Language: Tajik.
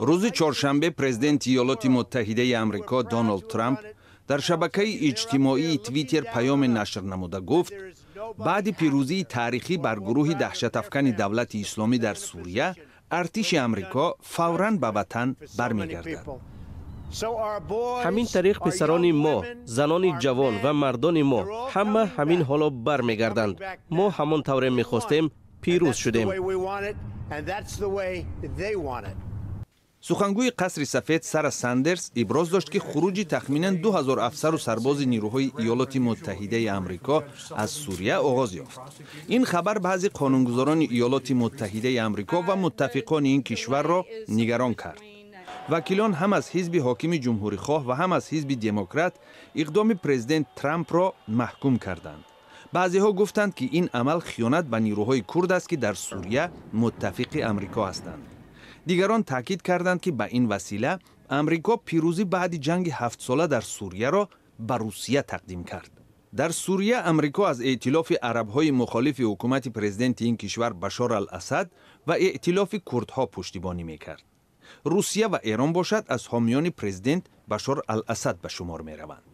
Рӯзи чоршанбе президенти Иёлоти Муттаҳидаи Амрико Доналд Трамп дар шабакаи иҷтимоии Твиттер паёме нашр намуда гуфт, баъди пирӯзии таърихӣ бар гурӯҳи даҳшатафкани Давлати Исломӣ дар Сурия, артиши Амрико фавран ба ватан бармегардад. Ҳамин тариқ писарони мо, занони ҷавон ва мардони мо ҳама ҳамин ҳоло бармегарданд. Мо ҳамон тавре мехостем, пирӯз шудем. Сухангӯи Қасри Сафед Сара Сандерс иброз дошт, ки хуруҷи тахминан 2000 афсару сарбози нирӯҳои Иёлоти Муттаҳидаи Амрико аз Сурия оғоз ёфт. Ин хабар баъзе қонунгузорони Иёлоти Муттаҳидаи Амрико ва муттафиқони ин кишварро нигарон кард. Вакилон ҳам аз ҳизби ҳокими ҷумҳурихоҳ ва ҳам аз ҳизби демократ иқдоми президент Трампро маҳкум карданд. Баъзеҳо гуфтанд, ки ин амал хиёнат ба нирӯҳои курд аст, ки дар Сурия муттафиқи Амрико ҳастанд. Дигарон таъкид карданд, ки ба ин васила Амрико пирӯзӣ баъди ҷанги ҳафтсола дар Сурияро ба Русия тақдим кард. Дар Сурия Амрико аз эътилофи арабҳои мухолифи ҳукумати президенти ин кишвар Башор ал-Асад ва эътилофи курдҳо пуштибонӣ мекард. Русия ва Эрон бошад, аз ҳомиёни президент Башор ал-Асад ба шумор мераванд.